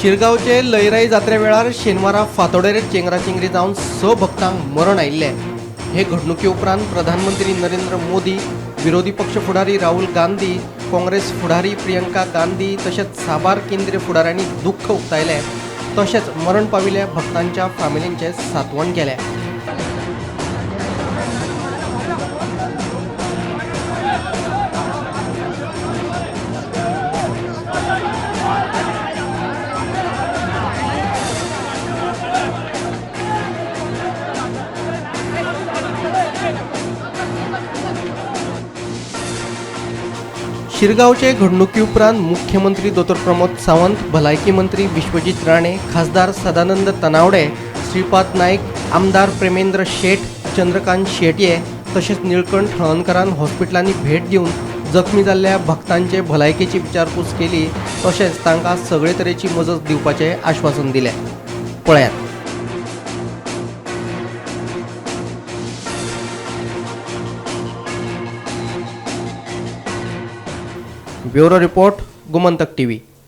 शिरगांवचे लयराई जात्रे वेळार शेनवारा फांतोडेर चेंगराचेंगरी जावन 6 भक्तांक मरण आयिल्लें. हे घडणुके उपरांत प्रधानमंत्री नरेंद्र मोदी, विरोधी पक्ष फुडारी राहुल गांधी, काँग्रेस फुडारी प्रियंका गांधी तशेंच साबार केंद्रीय फुडाऱ्यांनी दुख्ख उक्तायलें तशेंच मरण पाविल्ल्या भक्तांच्या फामिलींचें सांत्वन केलें. शिरगांवचे घडणुके उपरांत मुख्यमंत्री दोतोर प्रमोद सावंत, भलायकी मंत्री विश्वजीत राणे, खासदार सदानंद तनावडे, श्रीपाद नायक, आमदार प्रेमेंद्र शेट, चंद्रकांत शेटये तशेंच निळकंठ हळर्णकारान हॉस्पिटलांनी भेट दिवन जखमी जाल्ल्या भक्तांचे भलायकेची विचारपूस केली तशेंच तांकां सगळे तरेची मजत दिवपाचें आश्वासन दिलें. पळयात. Bureau report, Gomantak TV.